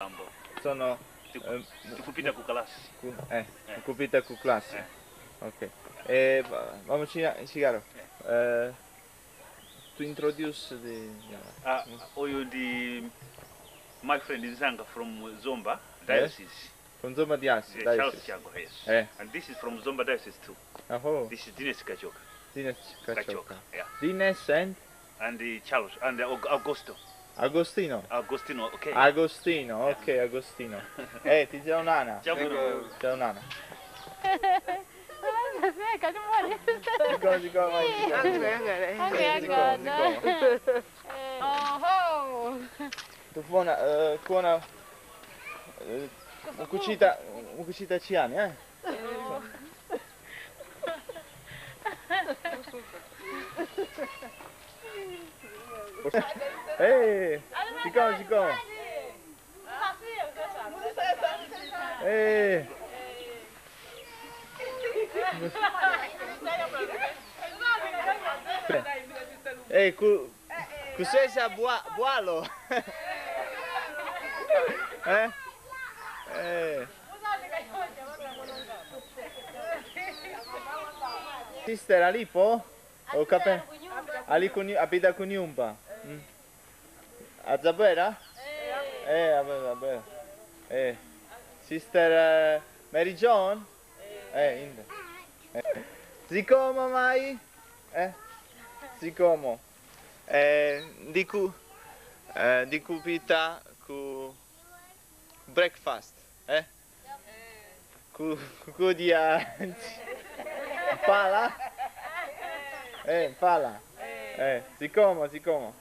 Ambo. Sono Tikupita ku kalasi. Kupita ku classe. Ok. Vamos Chigaro. To introduce the Ah, uyu ndi my friend Nzanga from Zomba Diocese. From Zomba Diocese. Yeah, Charles Chango, yes. And this is from Zomba Diocese too. Oh, This is Dines Kachoka. Dines Kachoka. Kachoka. Yeah. Dines and And Charles and Augusto. Agostino. Agostino, okay. Agostino, ok, Agostino. Ti ciao Nana. Ciao. Ciao Nana. Zikomo, zikomo. Tu kuona ukuchita chiyani, eh? Zikomo, zikomo. Kusesa bualo. Eh? Sister alipo? O cape? Ali abita kunyumba. Azabera? Vabbè. Sister Mary John? Inde. Zikomo mai? Zikomo. Diku pita ku breakfast, eh? Ku dia pala? Pala. Zikomo, zikomo.